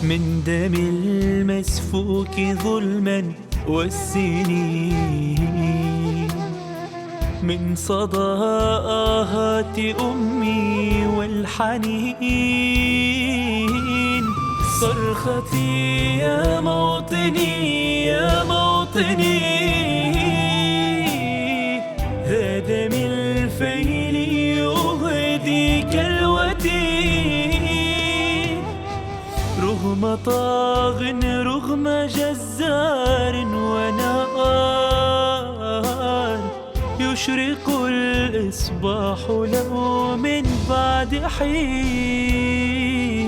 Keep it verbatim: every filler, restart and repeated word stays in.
من دم المسفوك ظلما والسنين، من صدى آهات أمي والحنين. صرختي يا موطني، يا موطني، ذا دم الفيل يهدي كلوتي. رغم طاغ، رغم جزار ونار، يشرق الإصباح لو من بعد حين.